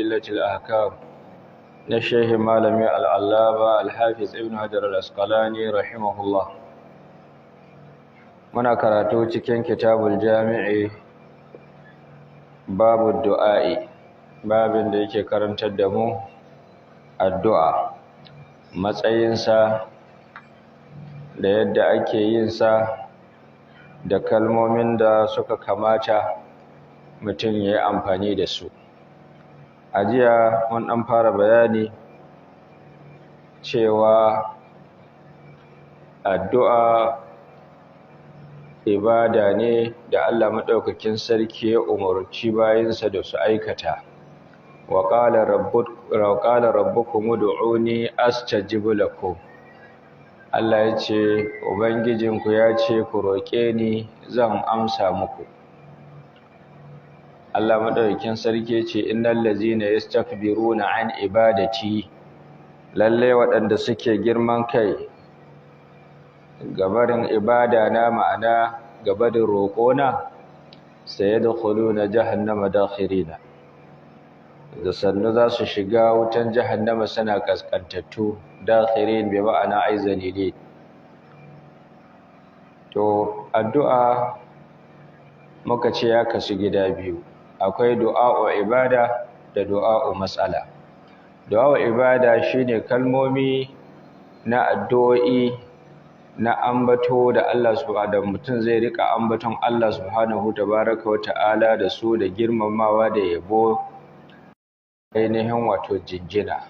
adillatil ahkam na shehi malami al'allama al-hafiz ibn hajar al-asqalani rahimahullah. Muna karatu cikin kitabul jami'i, babu du'a'i, babin da yake karantar da mu addu'a, matsayinsa da yadda ake yin sa da kalmomin da suka kamata mutum ya yi amfani da su. A jiya mun ɗan fara bayani cewa addu'a ibada ne da Allah maɗaukakin sarki ya umarci bayinsa da su aikata. Wa qala rabbukum ud'uni astajib lakum. Allah ya ce, Ubangijinku ya ce ku roƙe ni zan amsa muku. Allah maɗaukakin sarki ya ce, innal ladzina yastakbiruna an ibadati, lalle waɗanda suke girman kai gabarin ibada na, ma'ana gabarin roƙona, sayadkhuluna jahannama dakhirina, da sannu za su shiga wutan jahannama suna kaskantattu. Dakhirin bi ma'ana ai zalilin. To addu'a muka ce ya kasu gida biyu, akwai du'a'u ibada da du'a'u mas'ala. Du'a'u ibada shine kalmomi na addu'o'i na ambato da Allah subhanahu da mutum zai rika ambaton Allah subhanahu tabaraka wa ta'ala da su, da girmamawa da yabo, ainihin wato jinjina.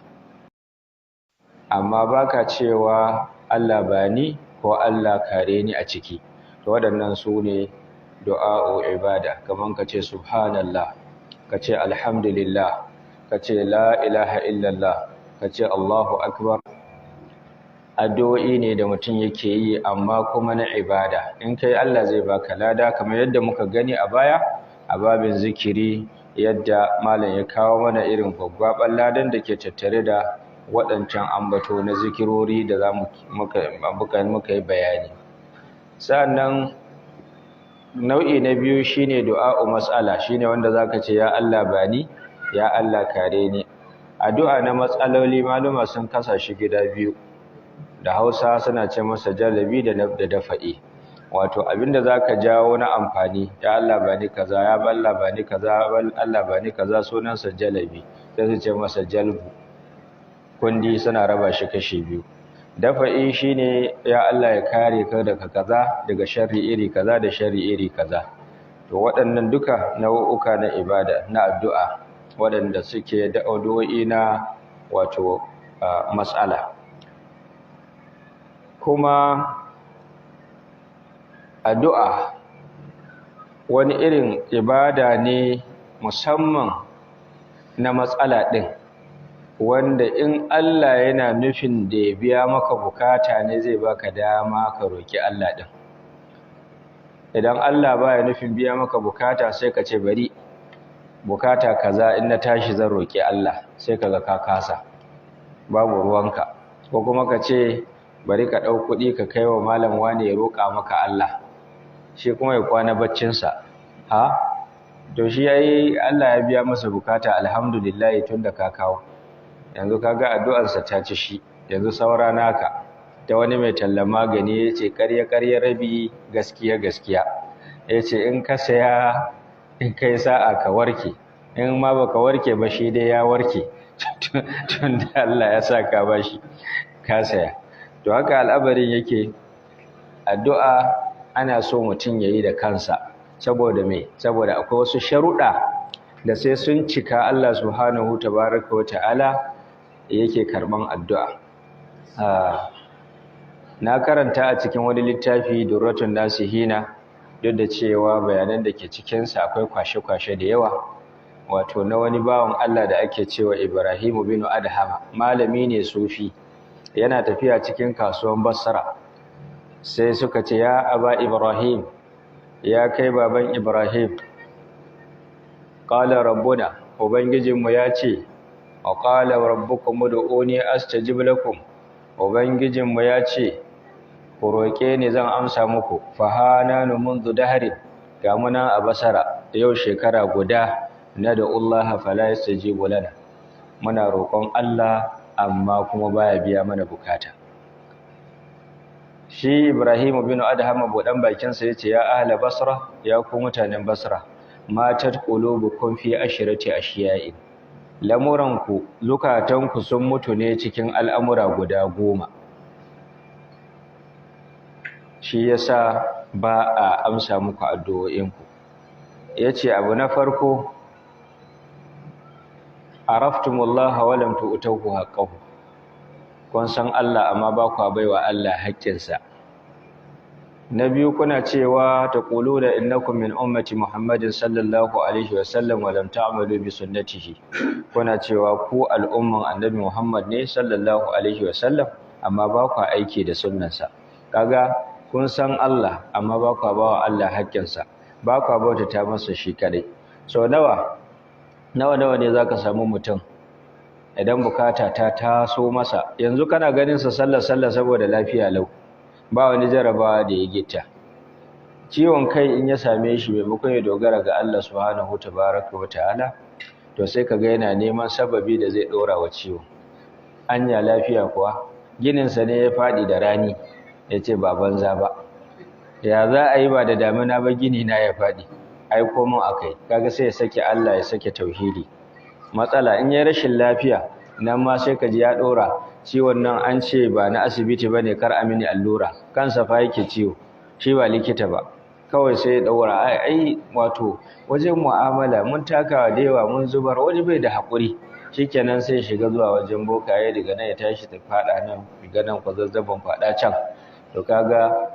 Amma baka cewa Allah bani ko Allah kare ni a ciki. To waɗannan su ne du'a'u ibada, kaman ka ce subhanallah, ka ce alhamdulillah, ka ce la ilaha illallah, ka ce Allahu akbar. Addu'o'i ne da mutum yake yi amma kuma na ibada. In kai Allah zai baka lada, kamar yadda muka gani a baya a babin zikiri, yadda malam ya kawo mana irin gwaggwaban ladan da ke tattare da waɗancan ambato na zikirori da za muka yi bayani. Sa'annan nau'i na biyu shine du'a'u mas'ala, shine wanda zaka ce ya Allah bani, ya Allah kare ni. Addu'a na matsaloli maluma sun kasa shi gida biyu. Da Hausa suna ce masa jalabi da dafa'i. Wato abinda zaka jawo na amfani, ya Allah bani kaza, ya Allah bani kaza, Allah bani kaza, sunansa jalabi, sai su ce masa jalbu. Kundi suna raba shi kashi biyu. Dafa'i shine ya Allah ya kare ka daga kaza, daga sharri iri kaza da sharri iri kaza. To waɗannan duka nau'uka na ibada na addu'a waɗanda suke da addu'o'i na wato mas'ala. Kuma addu'a wani irin ibada ne musamman na matsala ɗin, wanda in Allah yana nufin da ya biya maka bukata ne zai baka dama ka roki Allah ɗin. Idan Allah baya nufin biya maka bukata, sai ka ce bari bukata kaza in na tashi zan roki Allah, sai kaga ka kasa, babu ruwanka. Ko kuma ka ce bari ka ɗau kuɗi ka kai wa malam wane ya roƙa maka Allah, shi kuma ya kwana baccinsa. Ha, to shi yayi Allah ya biya masa bukata, alhamdulillah, tunda ka kawo. Yanzu kaga addu'arsa ta ci shi, yanzu saura naka. Ta wani mai tallan magani yace ƙarya ƙarya rabi gaskiya gaskiya. Yace in ka saya, in kai sa'a ka warke, in ma baka warke ba shi dai ya warke, tunda Allah ya sa ka bashi ka saya. To haka al'amarin yake. Addu'a ana so mutum yayi da kansa, saboda me? Saboda akwai wasu sharuɗa da sai sun cika Allah subhanahu tabaraka wa ta'ala yake karban addu'a. Na karanta a cikin wani littafi Durratun Nasihina, duk da cewa bayanan da ke cikinsa akwai kwashe-kwashe da yawa, wato na wani bawan Allah da ake cewa Ibrahim bin Adhama, malami ne sufi, yana tafiya cikin kasuwan Basra. Sai suka ce, ya aba Ibrahim, ya kai baban Ibrahim, qala rabbuna, ubangijinmu ya ce, wa qala rabbukum ud'uni astajib lakum, ubangijinmu ya ce ku roƙe ni zan amsa muku. Fa hananu munzu dahrin, ga muna a Basra yau shekara guda Nad'ullaha fala yastajibu lana, muna roƙon Allah amma kuma baya biya mana bukata. Shi Ibrahim bin Adham budan bakin sa yace ya ahla Basra, ya ku mutanen Basra, matat qulubukum fi ashrati ashiya'in, lamuranku zukatanku sun mutu ne cikin al'amura guda 10. Shi yasa ba a amsa muku addu'o'inku. Yace abu na farko, araftumullaha wa lam tu'tuhu haqqahu, kun san Allah amma ba ku baiwa Allah haƙƙinsa. Na biyu, kuna cewa taquluna innakum min ummati Muhammadin sallallahu alaihi wa sallam wa lam ta'malu bi sunnatihi, kuna cewa ku al'umman Annabi Muhammad ne sallallahu alaihi wa sallam amma ba ku aiki da sunnansa. Kaga kun san Allah amma ba ku bawa Allah haƙƙinsa, ba ku bautata masa shi kadai. So nawa nawa ne zaka samu mutum idan bukata ta taso masa, yanzu kana ganin sa sallah sallah saboda lafiya lau, ba wani jarabawa da ya gitta. Ciwon kai in ya same shi, maimakon ya dogara ga Allah subhanahu tabaraka wa ta'ala, to sai kaga yana neman sababi da zai dora wa ciwon. Anya lafiya kuwa, ginin sa ne ya fadi da rani, yace ba banza ba, ya za a yi ba da damina ba gini na ya fadi, ai komo akai. Kaga sai ya sake Allah, ya sake tauhidi. Matsala in ya rashin lafiya, nan ma sai kaji ya dora ciwon nan an ce ba na asibiti bane, kar a mini allura, kansa fa yake ciwo, shi ba likita ba, kawai sai ya daura. Ai wato wajen mu'amala mun takawa da yawa, mun zubar, wani bai da hakuri, shikenan sai ya shiga zuwa wajen bokaye, daga nan ya tashi ta fada nan, daga nan kwazazzaban fada can. To kaga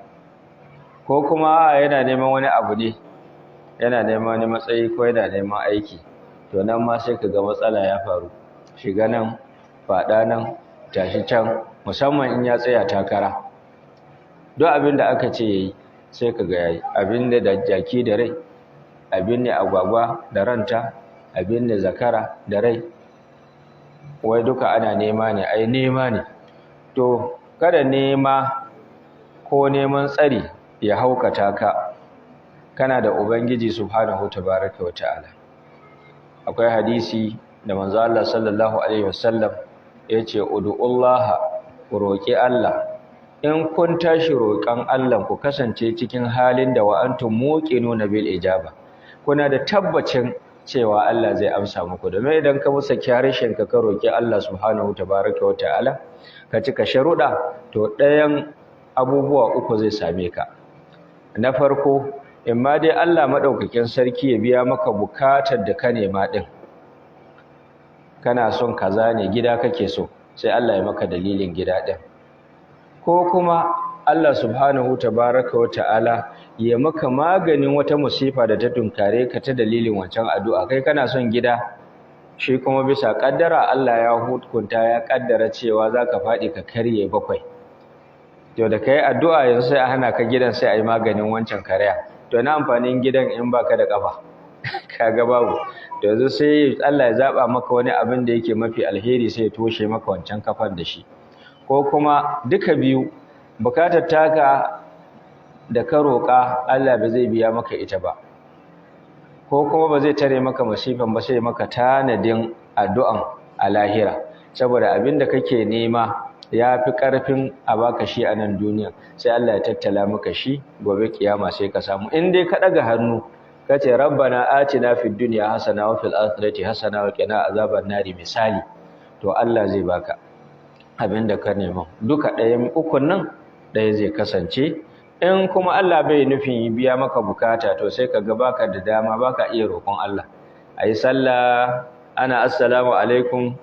ko kuma yana neman wani abu ne, yana neman wani matsayi ko yana neman aiki, to nan ma sai kaga matsala ya faru, shiga nan fada nan tashi can, musamman in ya tsaya takara. Duk abin da aka ce yayi sai kaga yayi, abin da jaki da rai, abin ne agwagwa da ranta, abin da zakara da rai, wai duka ana nema ne, ai nema ne. To kada nema ko neman tsari ya haukata ka, kana da Ubangiji subhanahu tabaraka wa ta'ala. Akwai hadisi da manzo Allah sallallahu alaihi wasallam yace ud'ullaha, ku roki Allah, in kun tashi roƙan Allah ku kasance cikin halin da wa antum muqinuna bil ijaba, kuna da tabbacin cewa Allah zai amsa muku. Domin idan ka musa harshen ka ka roki Allah subhanahu tabaraka wa ta'ala, ka cika sharuɗa, to ɗayan abubuwa uku zai same ka. Na farko, imma dai Allah madaukakin sarki ya biya maka bukatar da ka nema din, kana son kaza ne, gida kake so, sai Allah ya maka dalilin gida din. Ko kuma Allah subhanahu tabaraka wa ta'ala ya maka maganin wata musifa da ta tunkare ka ta dalilin wancan addu'a. Kai kana son gida, shi kuma bisa kaddara Allah ya hukunta, ya kaddara cewa zaka fadi ka karye 7. To da kai addu'a yanzu sai a hana ka gidan, sai a yi maganin wancan karya. To na amfanin gidan in baka da kafa? Kaga babu. To yanzu sai Allah ya zaba maka wani abin da yake mafi alheri, sai ya toshe maka wancan kafan da shi. Ko kuma duka biyu, bukatar taka da ka roƙa Allah ba zai biya maka ita ba, ko kuma ba zai tare maka masifan ba, sai maka tanadin addu'an a lahira, saboda abin da kake nema ya fi ƙarfin a baka shi a nan duniya, sai Allah ya tattala maka shi gobe kiyama sai ka samu. In dai ka ɗaga hannu ka ce rabbana atina fid dunya hasana wa fil akhirati hasana wa qina azaban nari, misali, to Allah zai baka abin da ka nema. Duka ɗayan ukun nan ɗaya zai kasance. In kuma Allah bai nufin biya maka bukata, to sai ka ga baka da dama, baka iya roƙon Allah. Ayi sallah ana assalamu alaikum,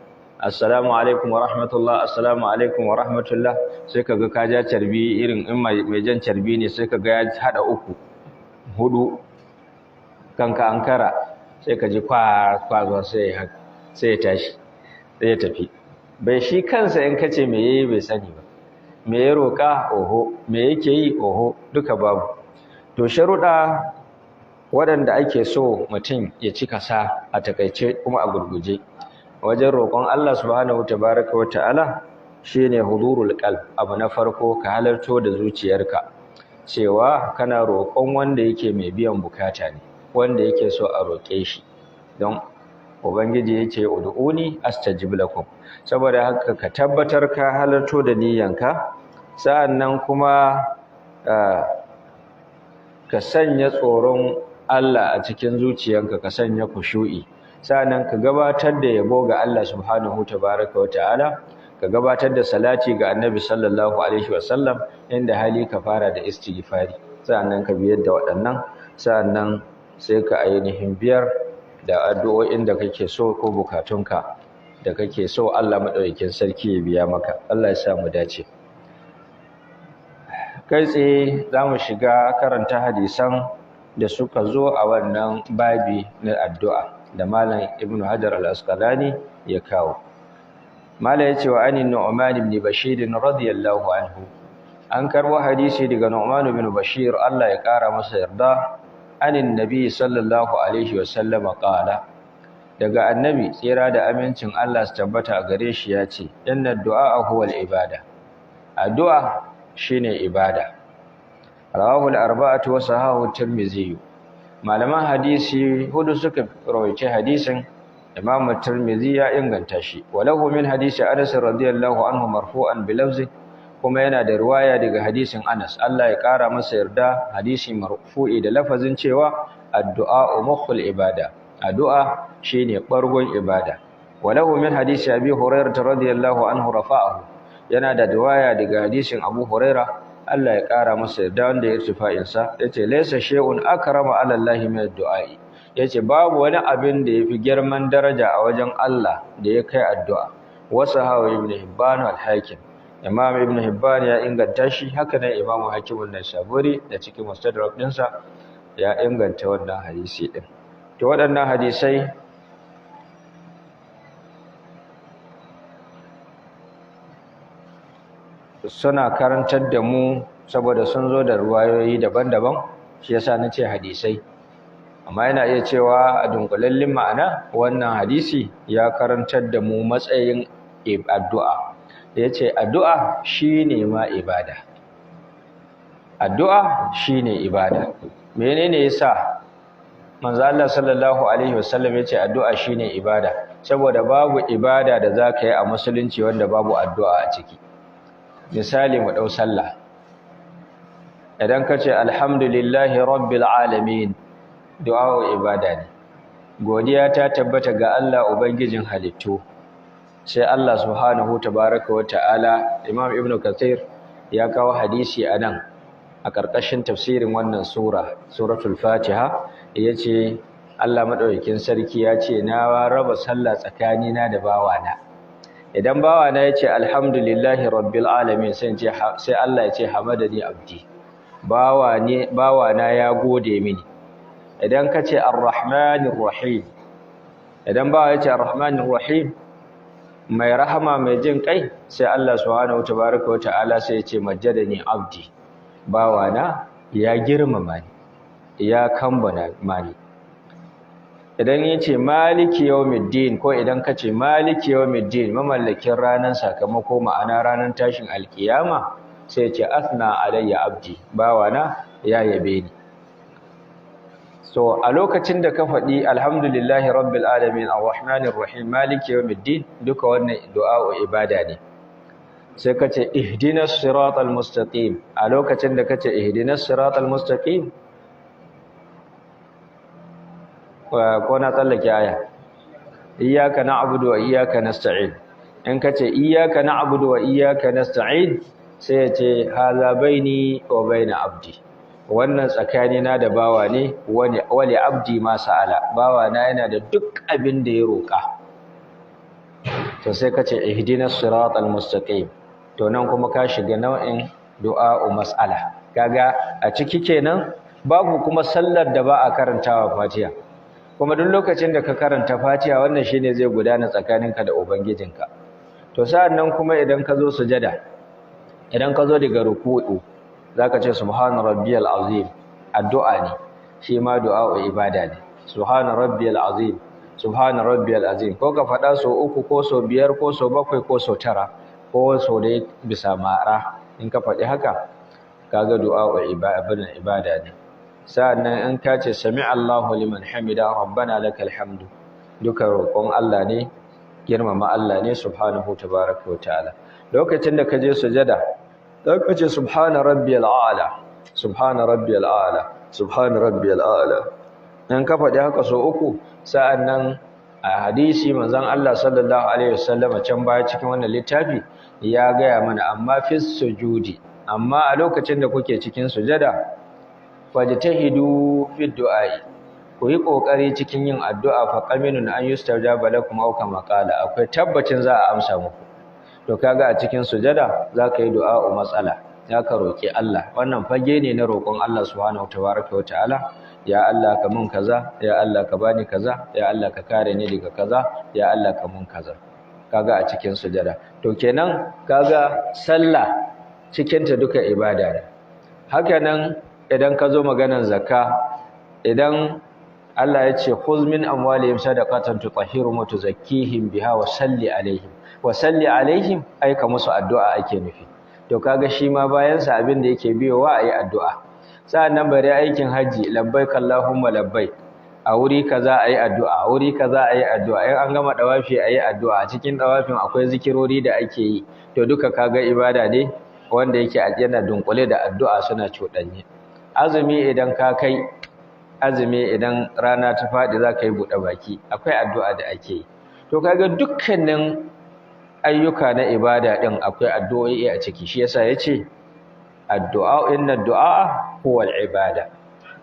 assalamu alaikum wa rahmatullah, assalamu alaikum wa rahmatullah, sai kaga ka ja carbi, irin in mai jan carbi ne, sai kaga ya hada 3 4 kanka ankara, sai ka ji kwa kwa sai sai ya tashi sai ya tafi. Bai shi kansa in kace me yayi bai sani ba, me ya roka oho, me yake yi oho, duka babu. To sharuɗa waɗanda ake so mutum ya cika sa a takaice kuma a gurguje wajen roƙon Allah subhanahu tabaraka wa ta'ala shine hudurul qalb. Abu na farko, ka halarto da zuciyarka cewa kana roƙon wanda yake mai biyan bukata ne, wanda yake so a roƙe shi. Don Ubangiji yace ud'uni astajib lakum. Saboda haka ka tabbatar ka halarto da niyyanka, sa'annan kuma ka sanya tsoron Allah a cikin zuciyanka, ka sanya kushu'i, sa'annan ka gabatar da yabo ga Allah subhanahu tabaraka wa ta'ala, ka gabatar da salati ga Annabi sallallahu alaihi wasallam, inda hali ka fara da istighfari, sa'annan ka biyar da waɗannan, sa'annan sai ka ainihin biyar da addu'o'in da kake so ko bukatunka da kake so Allah madaukakin sarki ya biya maka. Allah ya sa mu dace. Kai tsaye za mu shiga karanta hadisan da suka zo a wannan babi na addu'a da Malam Ibn Hajar al-Asqalani ya kawo. Malam ya ce wa anin Nu'man ibn Bashir radiyallahu anhu, an karbo hadisi daga Nu'man ibn Bashir, Allah ya kara masa yarda, anin Nabi sallallahu alaihi wa sallama qala, daga annabi tsira da amincin Allah su tabbata a gare shi ya ce, inna du'a huwa al-ibada, addu'a shine ibada. Rawahu al-arba'atu wa sahahu at-Tirmidhi. Malaman hadisi hudu suka rawaice hadisin, Imam at-Tirmidhi ya inganta shi. Walahu min hadisi Anas radiyallahu anhu marfu'an bi lafzi, kuma yana da riwaya daga hadisin Anas, Allah ya kara masa yarda, hadisi marfu'i da lafazin cewa addu'a mukhul ibada, addu'a shine bargon ibada. Walahu min hadisi Abi Hurairah radiyallahu anhu rafa'ahu, yana da riwaya daga hadisin Abu Hurairah, Allah ya ƙara masa yarda, wanda ya irtifa'in sa, yace laysa shay'un akrama 'ala Allahi min ad-du'a'i, yace babu wani abin da yafi girman daraja a wajen Allah da ya kai addu'a. Wasahawa Ibn Hibban al-Hakim, Imam Ibn Hibban ya inganta shi, haka nan Imam Hakim an-Naisaburi da cikin Mustadrak dinsa ya inganta wannan hadisi din. To waɗannan hadisai suna karantar da mu, saboda sun zo da ruwayoyi daban-daban, shi yasa nace hadisai. Amma yana iya cewa a dunkulallin ma'ana wannan hadisi ya karantar da mu matsayin addu'a. Yace addu'a shine ma ibada. Addu'a shine ibada. Menene yasa manzo Allah sallallahu alaihi wasallam yace addu'a shine ibada? Saboda babu ibada da zaka yi a musulunci wanda babu addu'a a ciki. Misali mu dau sallah. Idan kace alhamdulillahi rabbil alamin, du'a ibada ne. Godiya ta tabbata ga Allah ubangijin halittu. Sai Allah subhanahu tabaaraka wa ta'ala, Imam Ibn Kathir ya kawo hadisi anan a karkashin tafsirin wannan sura, suratul Fatiha, yace Allah madaukakin sarki ya ce na raba sallah tsakanina da bawana. Idan bawana ya ce alhamdulillahi rabbil alamin, sai Allah ya ce hamadani abdi, bawana ya gode mini. Idan ka ce arrahmanir rahim, idan bawa ya ce arrahmanir rahim, mai rahama mai jin kai, sai Allah subhanahu tabaaraka wa ta'ala sai ya ce majjadani abdi, bawana ya girmama ni, ya kambana mani. Idan ya ce maliki yawmiddin, ko idan ka ce maliki yawmiddin, mamallakin ranar sakamako, ma'ana ranar tashin alkiyama, sai ya ce asna alayya abdi, bawana ya yabe ni. So a lokacin da ka faɗi alhamdulillahi rabbil alamin arrahmanir rahim maliki yawmiddin, duka wannan du'a ibada ne. Sai ka ce ihdinas siratal mustaqim. A lokacin da ka ce ihdinas siratal mustaqim, ko na tsallake aya, iyyaka na'budu wa iyyaka nasta'in. In kace iyyaka na'budu wa iyyaka nasta'in, sai ya ce hadha baini wa baina abdi, wannan tsakanina da bawa ne, wali abdi ma sa'ala, bawa na yana da duk abin da ya roka. To sai kace ihdinas siratal mustaqim, to nan kuma ka shiga nau'in du'a mas'ala. Kaga a ciki kenan babu kuma sallar da ba a karantawa Fatiha. Kuma duk lokacin da ka karanta Fatiha, wannan shine zai gudana tsakaninka da ubangijinka. To sa'annan kuma idan ka zo sujada, idan ka zo daga ruku'u, zaka ce subhana rabbiyal azim, addu'a ne, shi ma du'a ibada ne. Subhana rabbiyal azim, subhana rabbiyal azim, ko ka faɗa so 3 ko so 5 ko so 7 ko so 9 ko so dai bisa mara. In ka faɗi haka, kaga du'a ibada ne. Sa'annan in ka ce sami Allahu liman hamida rabbana lakal hamdu, Duka roƙon Allah ne, girmama Allah ne subhanahu tabaraka wa ta'ala. Lokacin da ka je sujada, zaka ce subhana rabbiyal a'la, subhana rabbiyal a'la, subhana rabbiyal a'la. In ka faɗi haka so uku, sa'annan a hadisi manzon Allah sallallahu alaihi wasallam can baya cikin wannan littafi ya gaya mana, amma fi sujudi, amma a lokacin da kuke cikin sujada, fajtahidu fi du'a'i, ku yi kokari cikin yin addu'a, fa qaminun an yustajaba lakum aw kama qala, akwai tabbacin za a amsa muku. To kaga a cikin sujada zaka yi du'a'u matsala, zaka roki Allah. Wannan fage ne na roƙon Allah subhanahu tabaraka wa ta'ala. Ya Allah ka mun kaza, ya Allah ka bani kaza, ya Allah ka kare ni daga kaza, ya Allah ka mun kaza. Kaga a cikin sujada. To kenan kaga sallah cikin ta duka ibada ne. Haka nan idan ka zo maganan zakka, idan Allah ya ce khuz min amwalihim sadaqatan tutahhiruhum wa tuzakkihim biha wa salli alaihim. Wa salli alaihim ai ka musu addu'a ake nufi. To kaga shi ma bayan sa abin da yake biyowa ayi addu'a. Sa'annan bari aikin haji, labbaik Allahumma labbaik, a wuri kaza ayi addu'a, a wuri kaza ayi addu'a, in an gama dawafi ayi addu'a, a cikin dawafin akwai zikirori da ake yi. To duka kaga ibada ne wanda yake yana dunkule da addu'a suna cuɗanye. Azumi idan ka kai azumi, idan rana ta faɗi za ka yi buɗe baki, akwai addu'a da ake yi. To kaga dukkanin ayyuka na ibada ɗin akwai addu'o'i a ciki. Shi yasa yace addu'a, inna du'a huwa al-ibada.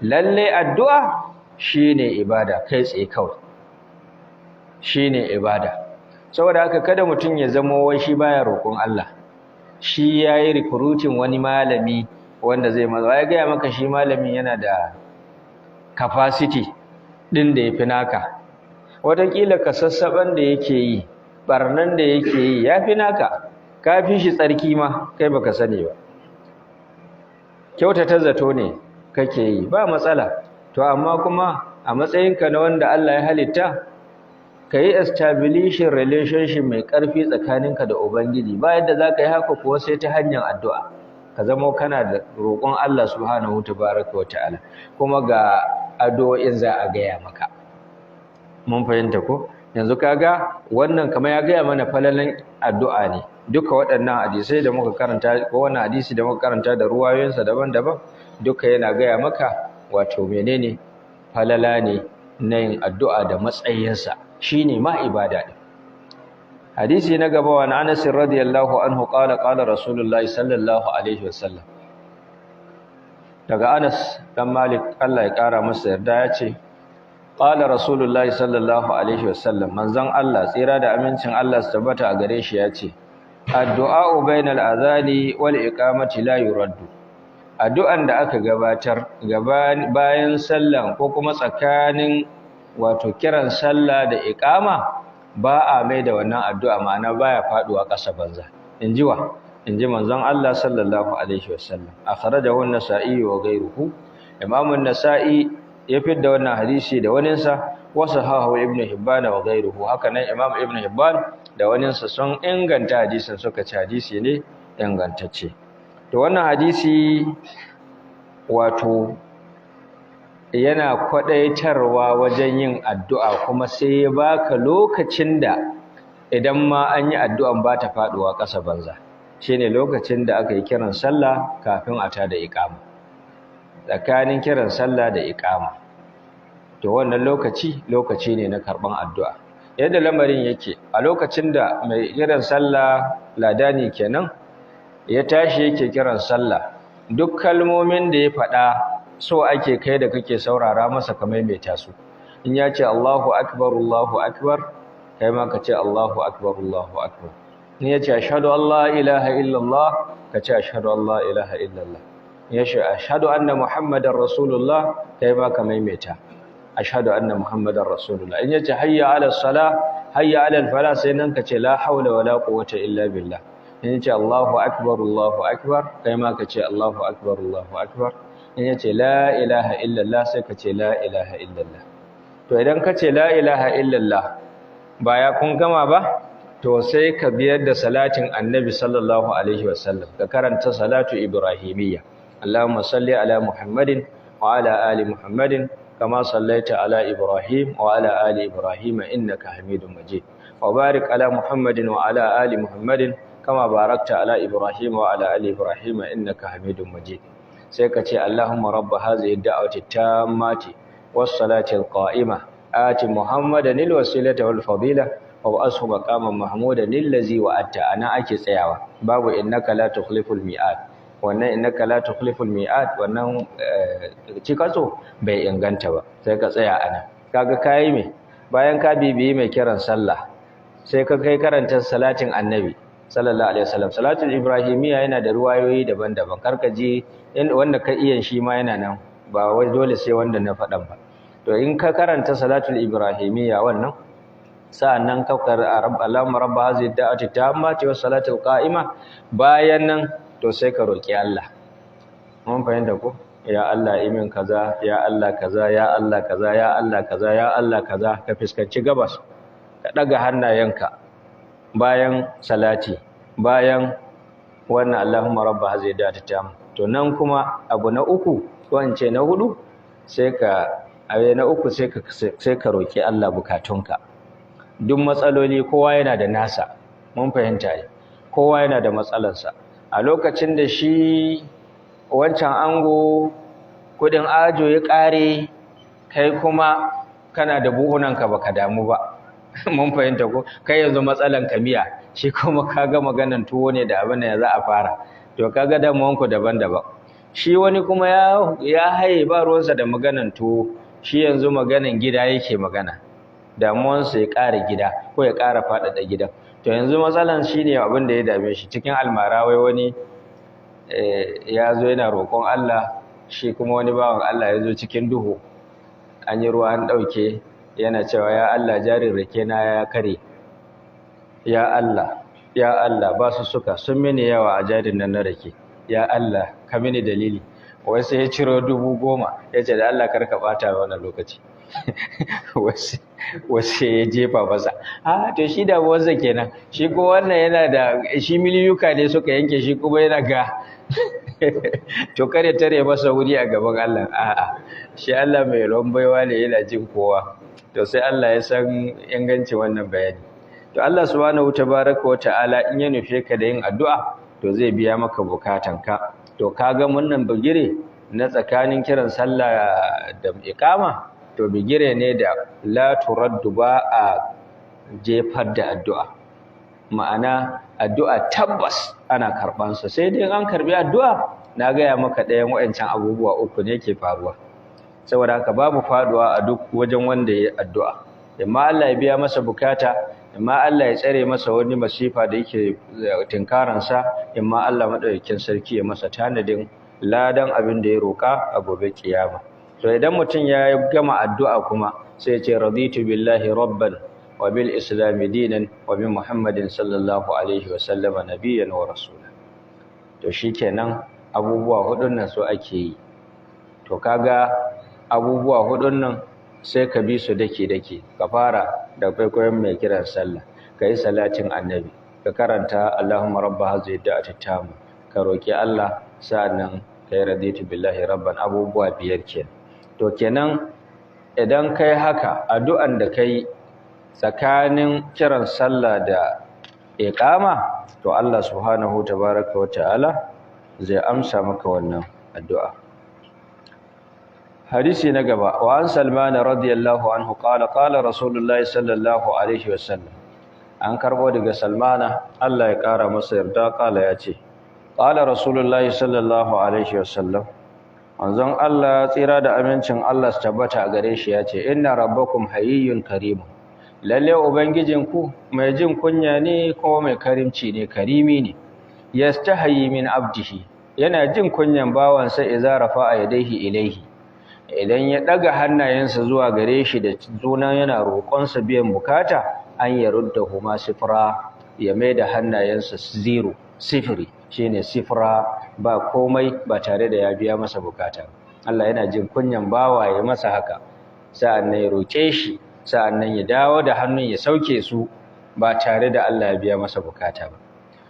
Lalle addu'a shine ibada kai tsaye kawai, shine ibada. Saboda haka kada mutum ya zama wai shi baya roƙon Allah, shi yayi recruiting wani malami wanda zai maza. Ya gaya maka shi malamin yana da capacity din da yafi naka. Wataƙila ka sassaban da yake yi, barnan da yake yi yafi naka, ka fi shi tsarki ma kai baka sani ba. Kyautata zato ne kake yi, ba matsala. To amma kuma a matsayinka na wanda Allah ya halitta, ka yi establishing relationship mai ƙarfi tsakaninka da Ubangiji. Ba yadda za ka yi haka kuwa sai ta hanyar addu'a. Ka zama kana da roƙon Allah subhanahu tabaraka wa ta'ala, kuma ga addu'o'in za a gaya maka. Mun fahimta ko? Yanzu kaga wannan kamar ya gaya mana falalan addu'a ne. Duka waɗannan hadisai da muka karanta, ko wannan hadisi da muka karanta da ruwayoyinsa daban-daban, duka yana gaya maka wato menene falala ne na yin addu'a da matsayinsa, shine ma ibada din. Hadisi na gaba, wa Anas radiyallahu anhu qala qala Rasulullahi sallallahu alaihi wasallam. Daga Anas dan Malik, Allah ya kara masa yarda, ya ce qala Rasulullahi sallallahu alaihi wasallam, manzon Allah tsira da amincin Allah su tabbata a gare shi ya ce addu'a bainal adhani wal iqamati la yuraddu. Addu'an da aka gabatar bayan sallan ko kuma tsakanin wato kiran sallah da iqama, ba a mai da wannan addu'a, ma'ana baya faduwa ƙasa banza. Inji wa? Inji manzon Allah sallallahu alaihi wasallam. Akhrajahu an-Nasa'i wa ghayruhu. Imam an-Nasa'i ya fidda wannan hadisi da waninsa, wa sahahu Ibn Hibban wa ghayruhu. Haka nan Imam Ibn Hibban da waninsa sun inganta hadisin, suka ci hadisi ne ingantacce. To wannan hadisi wato yana kwadaitarwa wajen yin addu'a, kuma sai ya baka lokacin da idan ma an yi addu'an ba ta faduwa ƙasa banza. Shine lokacin da aka yi kiran sallah kafin a tada iqama, tsakanin kiran sallah da iqama. To wannan lokaci lokaci ne na karban addu'a. Yadda lamarin yake, a lokacin da mai kiran sallah, ladani kenan, ya tashi yake kiran sallah, duk kalmomin da ya faɗa so ake kai da kake saurara masa ka maimaita su. In ya ce Allahu akbar Allahu akbar, kai ma ka ce Allahu akbar Allahu akbar. In ya ce ashhadu an la ilaha illallah, ka ce ashhadu an la ilaha illallah. In ya ce ashhadu anna muhammadar rasulullah, kai ma ka maimaita ashhadu anna muhammadar rasulullah. In ya ce hayya ala salah hayya ala falah, sai nan ka ce la haula wala quwwata illa billah. In ya ce Allahu akbar Allahu akbar, kai ma ka ce Allahu akbar Allahu akbar. In ya ce la ilaha illallah, sai ka ce la ilaha illallah. To idan ka ce la ilaha illallah, ba ya kun gama ba, to sai ka biyar da salatin annabi sallallahu alaihi wasallam, ka karanta salatu ibrahimiyya. Allahumma salli ala Muhammadin wa ala ali Muhammadin kama sallaita ala Ibrahim wa ala ali Ibrahim innaka Hamidum Majid. Wa barik ala Muhammadin wa ala ali Muhammadin kama barakta ala Ibrahim wa ala ali Ibrahim innaka Hamidum Majid. Sai ka ce Allahumma rabb hadhihi ad-da'wati tammati was salati al-qa'imah ati Muhammadan al-wasilata wal fadila wa ba'athu maqaman mahmudan allazi wa'adta. Ana ake tsayawa, babu innaka la tukhliful mi'ad. Wannan innaka la tukhliful mi'ad wannan cikaso bai inganta ba, sai ka tsaya ana. Kaga kai me bayan ka bibiyi mai kiran sallah, sai ka kai karanta salatin annabi sallallahu alaihi wasallam. Salatul ibrahimiyya yana da ruwayoyi daban-daban, karka ji wanda ka iya shi ma yana nan, ba wai dole sai wanda na faɗan ba. To in ka karanta salatul ibrahimiyya wannan, sa'annan ka Allahumma rabb hadhihi da'wati tammati was salatul qa'ima, bayan nan to sai ka roki Allah. Mun fahimta ko? Ya Allah imin kaza, ya Allah kaza, ya Allah kaza, ya Allah kaza, ya Allah kaza. Ka fuskanci gabas, ka daga hannayenka bayan salati, bayan wannan Allahumma rabb hadhihi da'wati tamma. To nan kuma abu na uku ko in ce na hudu, sai ka na uku sai ka roki Allah bukatunka. Duk matsaloli kowa yana da nasa, mun fahimta ne, kowa yana da matsalarsa. A lokacin da shi wancan ango kudin ajo ya kare, kai kuma kana da buhunanka baka damu ba. Mun fahimta ko? Kai yanzu matsalan kamiya, shi kuma kaga maganan tuwo ne da abin da za a fara. To kaga damuwanku daban-daban. Shi wani kuma ya haye ba ruwansa da maganan tuwo, shi yanzu maganan gida yake magana, damuwansa ya ƙara gida ko ya ƙara faɗaɗa gidan. To yanzu matsalan shine abin da ya dame shi. Cikin almara wai wani ya zo yana roƙon Allah, shi kuma wani bawan Allah ya zo cikin duhu, an yi ruwa an ɗauke, yana cewa ya Allah jarin rake na ya kare, ya Allah, ya Allah ba su suka sun mini yawa a jarin nan na rake, ya Allah ka mini dalili. Wai sai ya ciro 10,000 ya ce da Allah kar ka ɓata wannan lokaci. Wasu ya jefa masa. A to shi damuwarsa kenan. Shi ko wannan yana da shi miliyuka ne suka yanke, shi kuma yana ga to kare tare masa wuri a gaban Allah. A'a, shi Allah mai baiwa ne, yana jin kowa. To sai Allah ya san ingancin wannan bayani. To Allah subhanahu tabaraka wa ta'ala in ya nufe ka da yin addu'a, to zai biya maka bukatanka. To kaga wannan bugire na tsakanin kiran sallah da iqama, to bigire ne da la turaddu, ba a jefar da addu'a. Ma'ana addu'a tabbas ana karban sa, sai dai an karbi addu'a na gaya maka ɗayan wayancan abubuwa uku ne ke faruwa. Saboda haka babu faduwa a duk wajen wanda ya addu'a, amma Allah ya biya masa bukata, amma Allah ya tsare masa wani masifa da yake tinkaran sa, amma Allah madaukakin sarki ya masa tanadin ladan abin da ya roka a gobe kiyama. To idan mutum ya gama addu'a kuma sai ya ce raditu billahi rabban wa bil islami dinan wa bi muhammadin sallallahu alaihi wa sallama nabiyyan wa rasula. To shikenan abubuwa hudun nan so ake yi. To kaga abubuwa hudun nan sai ka bi su dake dake. Ka fara da kwaikwayon mai kiran sallah, ka yi salatin annabi, ka karanta Allahumma rabba hadhihi da'ati tamma, ka roki Allah, sa'annan ka yi raditu billahi rabban. Abubuwa biyar kenan. To kenan idan kai haka, addu'an da kai tsakanin kiran sallah da iqama, to Allah subhanahu tabaraka wa ta'ala zai amsa maka wannan addu'a. Hadisi na gaba, wa an Salman radiyallahu anhu qala qala Rasulullahi sallallahu alaihi wasallam. An karbo daga Salmana, Allah ya kara masa yarda, kala ya ce qala Rasulullahi sallallahu alaihi wasallam, manzon Allah tsira da amincin Allah su tabbata a gare shi ya ce inna rabbakum hayyun karim, lalle ubangijinku mai jin kunya ne kuma mai karimci ne, karimi ne. Yastahi min abdihi, yana jin kunyan bawansa idza rafa'a yadayhi ilaihi, idan ya daga hannayensa zuwa gare shi da sunan yana roƙonsa biyan bukata, an yaruddahu ma sifra, ya maida hannayensa zero, sifiri, shine sifra, ba komai, ba tare da ya biya masa bukata. Allah yana jin kunyan bawa ya masa haka, sa'annan ya roƙe shi, sa'annan ya dawo da hannun ya sauke su ba tare da Allah ya biya masa bukata ba.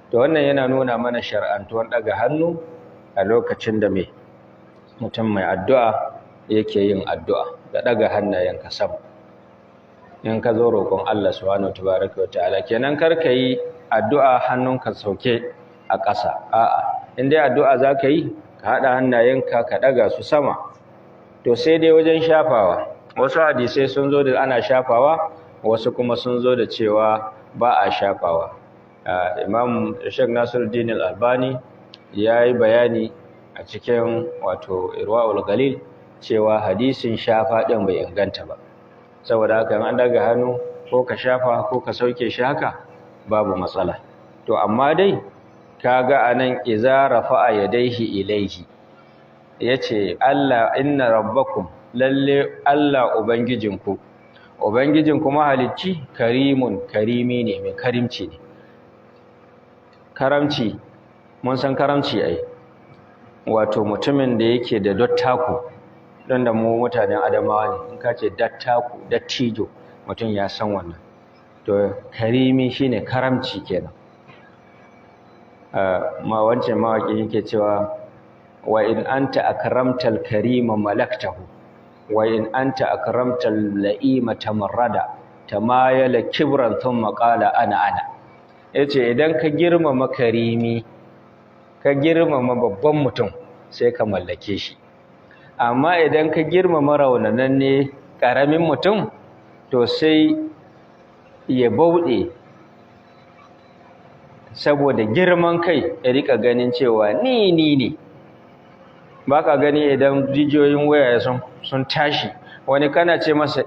To wannan yana nuna mana shar'antuwar daga hannu a lokacin da mai mutum mai addu'a yake yin addu'a. Ka daga hannayenka sama in ka zo roƙon Allah subhanahu tabaraka wataala. Kenan kar ka yi addu'a hannunka sauke a ƙasa. A'a, in dai addu'a za ka yi, ka haɗa hannayenka ka ɗaga su sama. To sai dai wajen shafawa, wasu hadisai sun zo da ana shafawa, wasu kuma sun zo da cewa ba a shafawa. Imam Sheikh Nasiruddin Al-Albani ya yi bayani a cikin wato Irwaul Galil cewa hadisin shafa ɗin bai inganta ba. Saboda haka in an daga hannu ko ka shafa ko ka sauke shi haka babu matsala. To amma dai kaga anan iza rafa'a yadayhi ilaihi, yace Allah inna rabbakum, lalle Allah ubangijinku, ubangijinku mahalicci karimun, karimi ne, mai karimci ne. Karamci, mun san karamci ai, wato mutumin da yake da dattako, don da mu mutanen Adamawa ne, in ka ce dattako, dattijo, mutum ya san wannan. To karimi shine karamci kenan. Ma wancan mawaki yake cewa wa in anta akramtal karima malaktahu, wa in anta akramtal la'ima tamarrada, tamayala kibran thumma qala ana ana. Yace idan ka girmama karimi, ka girmama babban mutum, sai ka mallake shi. Amma idan ka girmama raunananne karamin mutum, to sai ya bauɗe saboda girman kai, ya rika ganin cewa ni ni ne. Ba ka gani idan jijiyoyin waya sun tashi, wani kana ce masa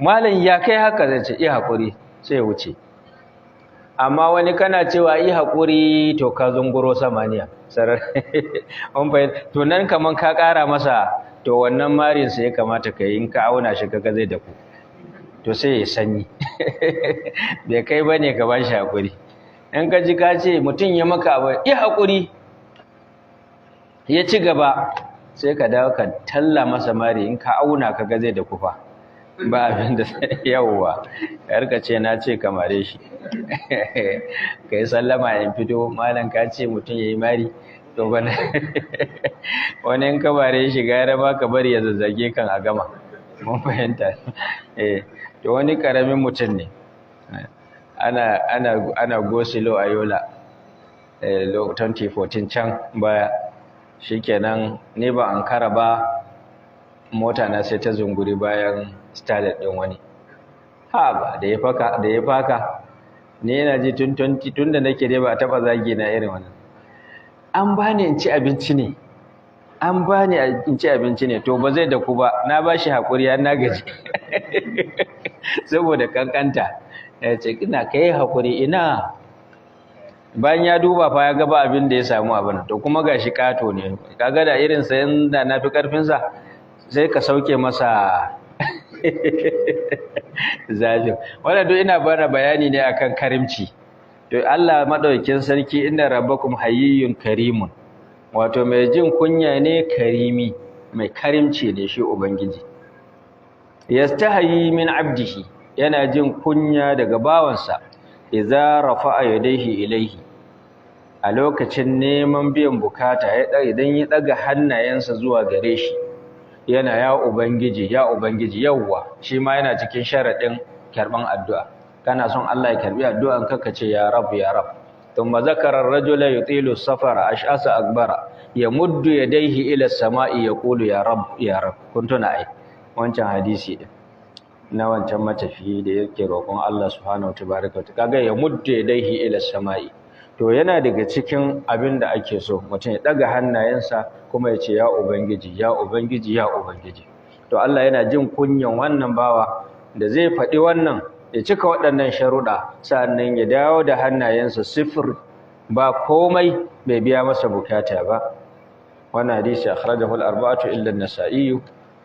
malam ya kai haka, zai ce iya haƙuri, sai ya wuce. Amma wani kana cewa yi haƙuri, to ka zunguro samaniya sarar. To nan kaman ka ƙara masa, to wannan marinsa ya kamata ka yi, in ka auna shi kaga zai daku, to sai ya sanyi. Bai kai ba ne ka ba shi haƙuri. In ka ji ka ce mutum ya maka abu, yi haƙuri, ya ci gaba, sai ka dawo ka talla masa mari, in ka auna ka ga zai da kufa ba abin da yawwa ka ce na ce ka mare shi, ka yi sallama in fito, malam ka ce mutum ya yi mari, to bana wani in ka mare shi gara ba ka bari ya zazzage kan a gama. Mun fahimta. Eh, to wani karamin mutum ne, ana ana ana gosilo a Yola 2014 can baya. Shikenan ni ba ankara ba, mota na sai ta zunguri bayan starlet din wani. Ha ba da ya faka, da ya faka ni yana ji tun 20 tun da nake dai ba taba zagi na irin wannan. An bani in ci abinci ne, an bani in ci abinci ne, to ba zai da ku ba, na bashi hakuri har na gaji. Saboda kankanta ya ce ina kai hakuri ina. Bayan ya duba fa ya ga ba abin da ya samu abin, to kuma gashi kato ne, kaga da irin sa da na fi karfin sa, sai ka sauke masa zafin. Wannan duk ina bada bayani ne akan karimci. To Allah madaukakin sarki inna rabbakum hayyun karimun, wato mai jin kunya ne, karimi, mai karimci ne shi ubangiji. Yastahi min abdihi, yana jin kunya daga bawansa, idza rafa'a yadayhi ilayhi, a lokacin neman biyan bukata, idan ya daga hannayensa zuwa gare shi, yana ya ubangiji, ya ubangiji. Yawwa, shi ma yana cikin sharadin karban addu'a. Kana son Allah ya karbi addu'an ka, ka ce ya rab, ya rab. Thumma zakara ar-rajula yutilu as-safara ash'asa akbara yamuddu yadayhi ila as-sama'i yaqulu ya rab, ya rab. Kun tuna ai wancan hadisi din na wancan matafiyi da yake roƙon Allah subhanahu tabaraka wa kaga ya mudda yadayhi ila samai. To yana daga cikin abin da ake so mutum ya daga hannayensa kuma ya ce ya ubangiji, ya ubangiji, ya ubangiji. To Allah yana jin kunyan wannan bawa da zai faɗi wannan, ya cika waɗannan sharuɗa, sannan ya dawo da hannayensa sifir, ba komai, bai biya masa bukata ba. Wannan hadisi akhrajahu al-arba'atu illa an-nasa'i.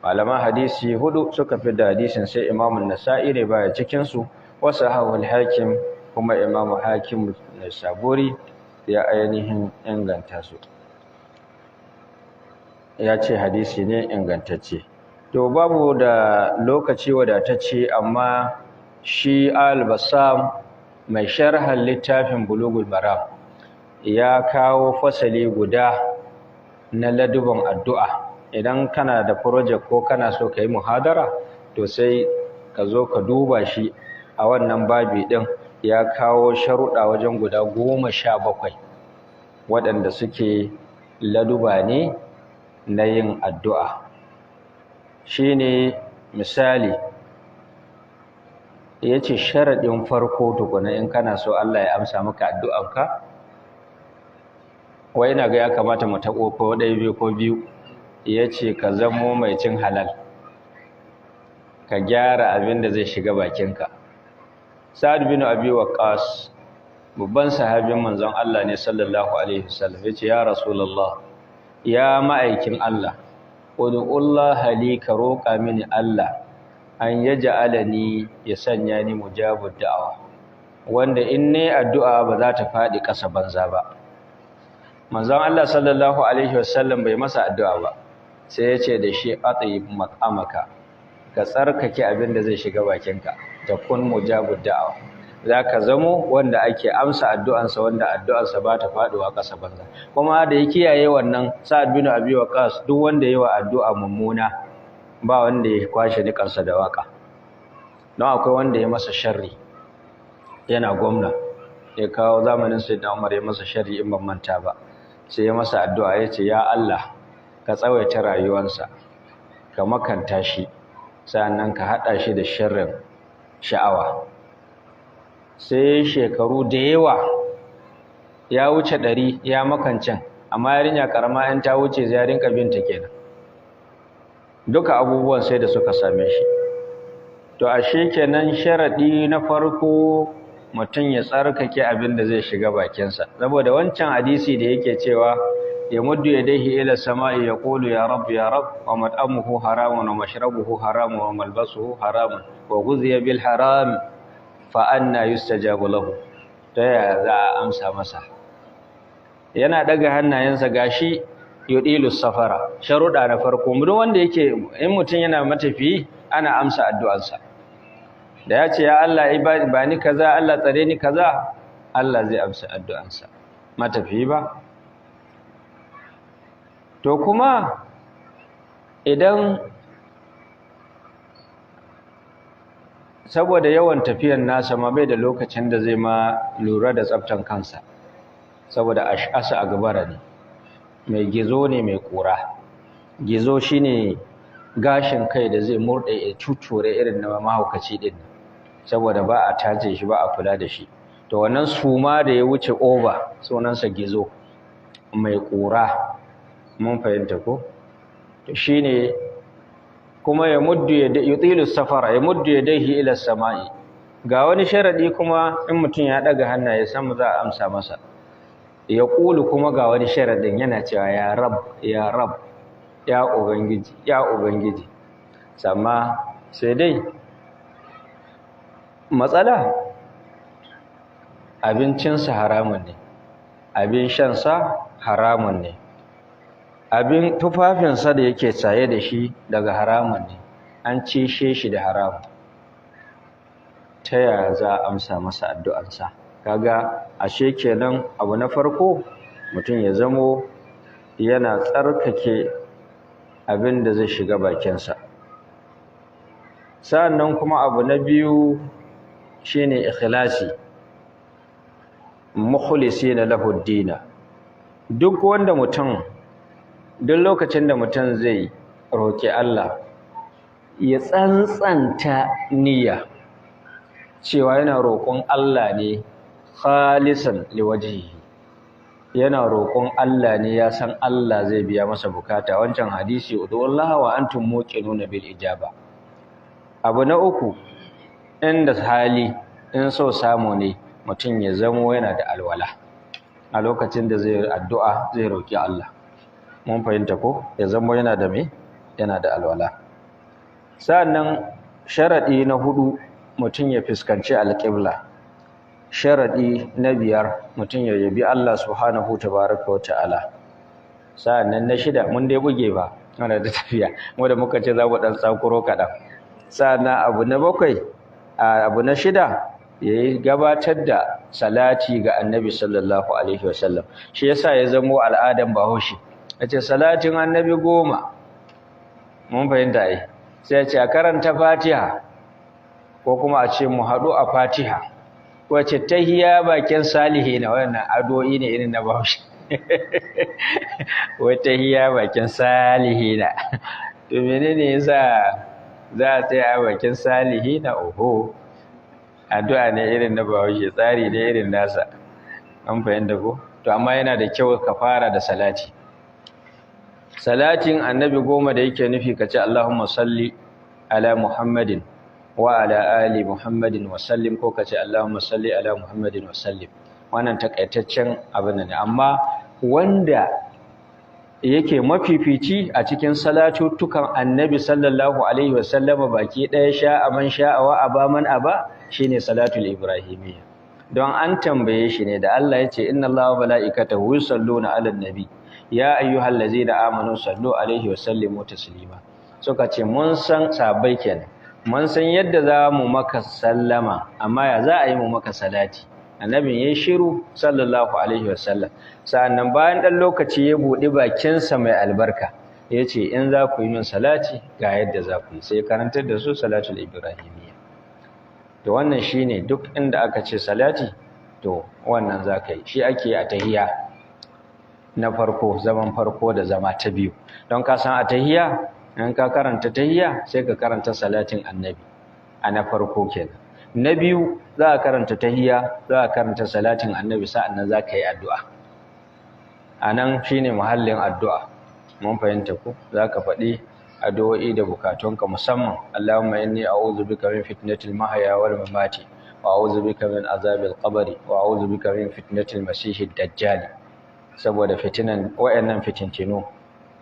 Malaman hadisi hudu suka fi da hadisin, sai Imam an-Nasa'i ne baya cikin su, wa sahahu al-Hakim, kuma Imam Hakim Saburi ya ainihin inganta su, ya ce hadisi ne ingantacce. To babu da lokaci wadatacce, amma shi al-Bassam mai sharhan littafin Bulugul Maram ya kawo fasali guda na laduban addu'a. Idan kana da project ko kana so ka yi muhadara, to sai ka zo ka duba shi a wannan babi ɗin. Ya kawo sharuɗa wajen guda 17 waɗanda suke laduba ne na yin addu'a. Shine misali, ya ce sharaɗin farko tukuna in kana so Allah ya amsa maka addu'anka, wai ina ga ya kamata mu taɓo ko ɗaya, biyu ko biyu. Ya ce ka zamo mai cin halal, ka gyara abin da zai shiga bakinka. Sa'ad bin Abi Waqqas, babban sahabin manzon Allah ne sallallahu alaihi wasallam, ya ce ya Rasulullah, ya ma'aikin Allah, ud'ullaha li, ka roƙa mini Allah, an yaj'alani, ya sanya ni mujabud da'awa, wanda in ne addu'a ba za ta faɗi ƙasa banza ba. Manzon Allah sallallahu alaihi wasallam bai masa addu'a ba, sai ya ce da shi atayib mat'amaka, ka tsarkake abin da zai shiga bakinka, ta kun mujabud da'awa, zaka zamo wanda ake amsa addu'ansa, wanda addu'arsa ba ta faduwa ƙasa banza. Kuma da ya kiyaye wannan, Sa'ad bin Abi Waqqas, duk wanda yayi wa addu'a mummuna, ba wanda ya kwashe nikansa da waka. Don akwai wanda ya masa sharri, yana gwamna, ya kawo zamanin Sayyidina Umar, ya masa sharri in ban manta ba, sai ya masa addu'a, ya ce ya Allah, ka tsawaita rayuwarsa, ka makanta shi, sannan ka haɗa shi da sharrin sha'awa. Sai shekaru da yawa ya wuce 100 ya makancin, amma yarinya karama in ta wuce ya rinka binta kenan. Duka abubuwan sai da suka same shi. To ashe kenan sharadi na farko, mutum ya tsarkake abin da zai shiga bakinsa, saboda wancan hadisi da yake cewa ya muddu yadayhi ila samai yaqulu ya rab ya rab, wa mat'amuhu haramun wa mashrabuhu haramun wa malbasuhu haramun wa ghudhiya bil haram fa anna yustajabu lahu. Ta yaya za a amsa masa? Yana daga hannayensa, gashi yudilu safara. Sharuda na farko, duk wanda yake in mutum yana matafiyi ana amsa addu'arsa. Da ya ce ya Allah ba ni kaza, Allah tsare ni kaza, Allah zai amsa addu'arsa. Matafiyi ba. To kuma idan saboda yawan tafiyan nasa ma bai da lokacin da zai ma lura da tsaftan kansa, saboda ash'asa a gabara ne, mai gizo ne, mai kura. Gizo shine gashin kai da zai murde ya cucure irin na mahaukaci din, saboda ba a tace shi, ba a kula da shi. To wannan suma da ya wuce over sunansa gizo, mai kura. Mun fahimta ko? To shine kuma ya muddu ya yutilu safara, ya muddu yadayhi ila samai. Ga wani sharadi kuma, in mutum ya daga hannaye sama za a amsa masa. Ya kulu kuma ga wani sharadin, yana cewa ya rab ya rab, ya ubangiji ya ubangiji. Amma sai dai matsala, abincinsa haramun ne, abin shansa haramun ne, abin tufafinsa da yake saye da shi daga haramun ne, an cishe shi da haramun. Ta yaya za a amsa masa addu'arsa? Kaga ashe kenan abu na farko, mutum ya zamo yana tsarkake abin da zai shiga bakinsa. Sa'annan kuma abu na biyu shine ikhlasi, mukhlisina lahu ad-dina. Duk wanda mutum, duk lokacin da mutum zai roƙi Allah, ya tsantsanta niyya cewa yana roƙon Allah ne khalisan liwajhihi, yana roƙon Allah ne, ya san Allah zai biya masa bukata. Wancan hadisi ud'ullaha wa antum muqinuna bil ijaba. Abu na uku, inda hali, in so samu ne, mutum ya zamo yana da alwala a lokacin da zai addu'a, zai roƙi Allah. Mun fahimta ko? Ya zamo yana da me? Yana da alwala. Sa'annan sharadi na hudu, mutum ya fuskanci alƙibla. Sharadi na biyar, mutum ya yabi Allah subhanahu tabaraka wa ta'ala. Sa'annan na shida, mun dai buge ba ana da tafiya, mu da muka ce za mu dan tsakuro kaɗan. Sa'annan abu na bakwai, abu na shida, yayi gabatar da salati ga Annabi sallallahu alaihi wasallam. Shi yasa ya zamo al'adan Bahaushe, yace salatin Annabi 10. Mun fahimta ai. Sai ya ce a karanta Fatiha, ko kuma a ce mu haɗu a Fatiha, ko ce tahiya bakin salihina. Wannan addu'o'i ne irin na Bahaushe. Wai tahiya bakin salihina. To menene yasa za a tsaya a bakin salihina? Oho, addu'a ne irin na Bahaushe, tsari ne irin nasa. An fahimta ko? To amma yana da kyau ka fara da salati. Salatin annabi 10 da yake nufi, ka ce Allahumma salli ala Muhammadin wa ala ali Muhammadin wa sallim, ko ka ce Allahumma salli ala Muhammadin wa sallim. Wannan takaitaccen abin ne. Amma wanda yake mafifici a cikin salatuttukan annabi sallallahu alaihi wasallama baki ɗaya, sha'a man sha'a wa aba man aba, shine salatul ibrahimiyya. Don an tambaye shi ne da Allah ya ce inna Allaha wa mala'ikatahu yusalluna 'alan nabi ya ayyuhallazina amanu sallu alaihi wa sallimu taslima. Suka ce mun san sahabbai kenan, mun san yadda za mu maka sallama, amma ya za a yi mu maka salati? Annabin ya shiru sallallahu alaihi wasallam. Sa'annan bayan ɗan lokaci ya buɗi bakinsa mai albarka, ya ce in za ku yi min salati ga yadda za ku yi, sai karantar da su salatul ibrahimiyya. To wannan shine duk inda aka ce salati, to wannan za ka yi shi. Ake a tahiya na farko, zaman farko da zama ta biyu. Don ka san a tahiya, in ka karanta tahiya sai ka karanta salatin annabi a na farko kenan. Na biyu za a karanta tahiya, za a karanta salatin annabi, sa'annan za ka yi addu'a. A nan shi ne muhallin addu'a. Mun fahimta ko? Za ka faɗi addu'o'i da bukatunka, musamman Allahumma inni a'udhu bika min fitnatil mahya wal mamati, wa a'udhu bika min azabil qabri, wa a'udhu bika min fitnatil masihid dajjal. Saboda fitinan wayannan fitintinu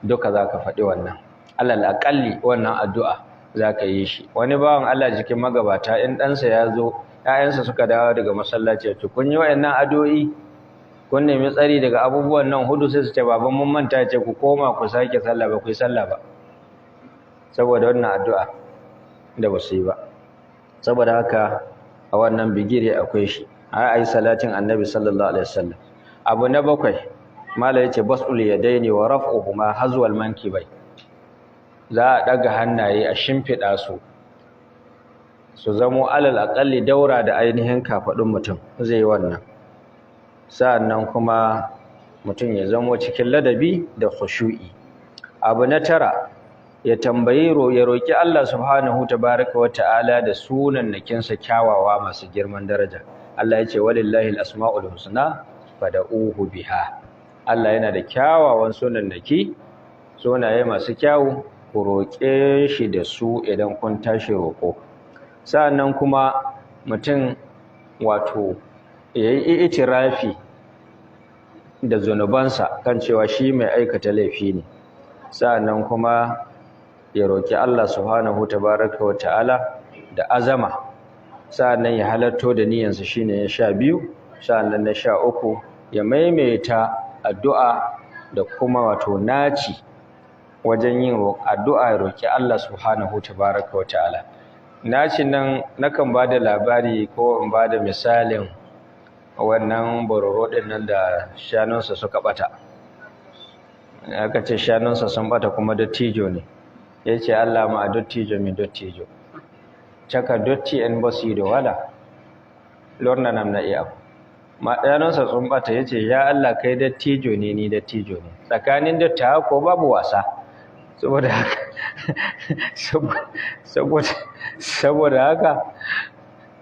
duka za ka faɗi wannan. Alal aqalli wannan addu'a za ka yi shi. Wani bawan Allah cikin magabata, in ɗansa ya zo, ‘ya'yansa suka dawo daga masallaci, to kun yi wa'annan addu'o'i, kun nemi tsari daga abubuwan nan hudu? Sai su ce baban mun manta. Ce ku koma ku sake sallah, ba ku yi sallah ba, saboda wannan addu'a da ba su yi ba. Saboda haka a wannan bigire akwai shi, ai ayi salatin annabi sallallahu alaihi wasallam. Abu na bakwai, mala yace basul yadaini wa raf'uhuma hazwal mankibai. Za a ɗaga hannaye a shimfiɗa su, su zamo alal aƙalli daura da ainihin kafaɗin mutum zai yi wannan. Sa'annan kuma mutum ya zamo cikin ladabi da khushu'i. Abu na tara, ya tambayi, ya roƙi Allah subhanahu tabaraka wa ta'ala da sunan nakinsa kyawawa masu girman daraja. Allah ya ce walillahi al-asma'ul husna fad'uhu biha. Allah yana da kyawawan sunan naki, sunaye masu kyawu, ku roƙe shi da su idan kun tashi roƙo. Sa'annan kuma mutum wato ya yi itirafi da zunubansa kan cewa shi mai aikata laifi ne. Sa'annan kuma ya roƙi Allah subhanahu tabaraka wa ta'ala da azama. Sa'annan ya halarto da niyyansa, shine ya 12. Sa'annan na 13, ya maimaita addu'a da kuma wato naci wajen yin addu'a, ya roƙi Allah subhanahu tabaraka wa ta'ala. Nacin nan nakan ba da labari ko in ba da misalin wannan bororo ɗin nan da shanunsa suka ɓata. Aka ce shanunsa sun ɓata, kuma dattijo ne. Ya ce Allah ma a dattijo mi dattijo, caka dotti en basido wala lornanam na iya ma shanunsa sun ɓata. Ya ce ya Allah, kai dattijo ne, ni dattijo ne, tsakanin dattawa ko babu wasa. Saboda haka saboda haka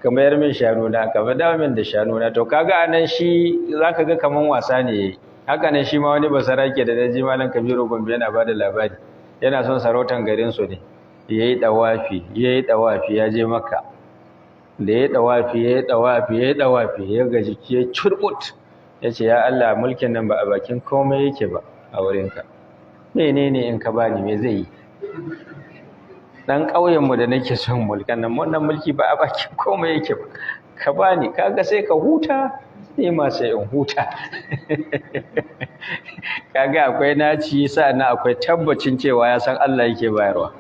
kamar min shanuna, ka dawo min da shanuna. To kaga anan shi zaka ga kaman wasa ne. Haka ne shi ma wani basarake da naji malam Kabiru Gombe yana bada labari, yana son sarautan garin su ne. Yayi dawafi, yayi dawafi, ya je Makka. Da yayi dawafi, yayi dawafi, yayi dawafi, ya gaji, ya curbut, yace ya Allah, mulkin nan ba a bakin komai yake ba a wurinka, menene in ka bani, me zai yi? Dan ƙauyenmu da nake son mulkan nan, wannan mulki ba a bakin komai yake ba, ka bani, kaga sai ka huta, ni ma sai in huta. Kaga akwai naci, sa'annan akwai tabbacin cewa ya san Allah yake bayarwa.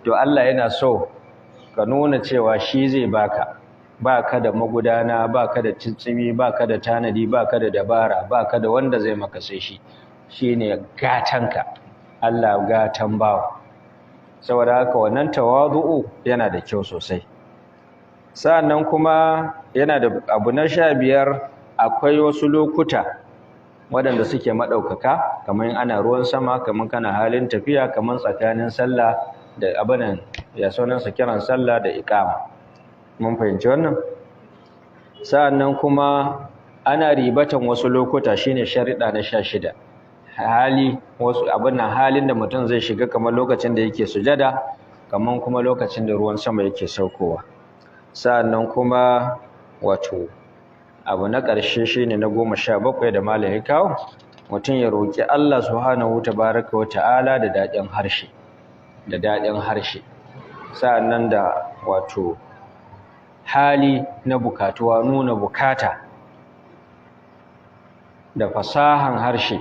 To Allah yana so ka nuna cewa shi zai baka, baka da magudana, baka da tsitsimi, baka da tanadi, baka da dabara, baka da wanda zai maka sai shi. Shine gatanka. Allah gatan bawa. Saboda haka wannan tawadu'u yana da kyau sosai. Sa'annan kuma yana da abu na 15, akwai wasu lokuta waɗanda suke maɗaukaka, kamar ana ruwan sama, kamar kana halin tafiya, kamar tsakanin sallah da abinan ya sunansa kiran sallah da iqama. Mun fahimci wannan. Sa'annan kuma ana ribatan wasu lokuta, shine sharuɗa na 16. Hali wasu abinan halin da mutum zai shiga, kamar lokacin da yake sujada, kamar kuma lokacin da ruwan sama yake saukowa. Sa'annan kuma wato abu na ƙarshe shine na 17 da malam ya kawo, mutum ya roƙi Allah subhanahu tabaraka wa ta'ala da daɗin harshe, da daɗin harshe. Sa'annan da wato hali na bukatuwa, nuna bukata da fasahan harshe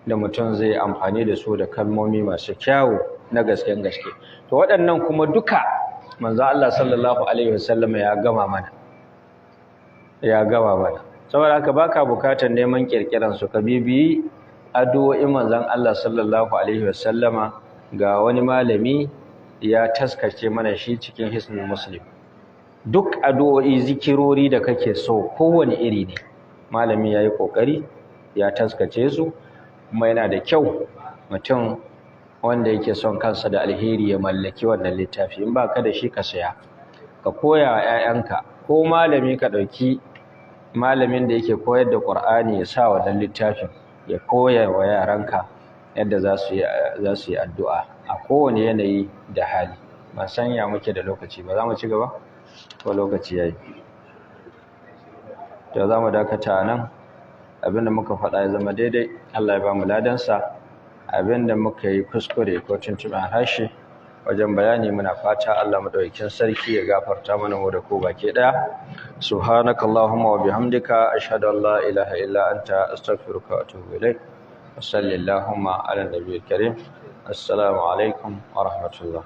da mutum zai amfani da su da kalmomi masu kyawu na gasken gaske. To waɗannan kuma duka manzo Allah sallallahu alaihi wasallam ya gama mana, ya gama mana. Saboda haka baka bukatar neman kirkiran su, ka bibiyi addu'o'in manzon Allah sallallahu alaihi wasallama. Ga wani malami ya taskace mana shi cikin Hisnul Muslim. Duk addu'o'i, zikirori da kake so kowane iri ne, malami yayi kokari ya taskace su. Kuma yana da kyau mutum wanda yake son kansa da alheri ya mallaki wannan littafi. In baka da shi ka saya, ka koya wa 'ya'yanka, ko malami ka ɗauki malamin da yake koyar da Qur'ani ya sa wannan littafin ya koya wa yaranka yadda za su yi addu'a a kowane yanayi da hali. Ban san ya muke da lokaci ba, za mu ci gaba ko lokaci yayi? To za mu dakata nan. Abinda muka faɗa ya zama daidai, Allah ya ba mu ladansa. Abinda muka yi kuskure ko tuntuɓen harshe wajen bayani, muna fata Allah madaukakin sarki ya gafarta mana mu da ku baki ɗaya. Subhanakallahumma wa bihamdika, ashhadu an la ilaha illa anta, astaghfiruka wa atubu ilaik. Wa sallallahu ala nabiyil karim. Assalamu alaikum wa rahmatullah.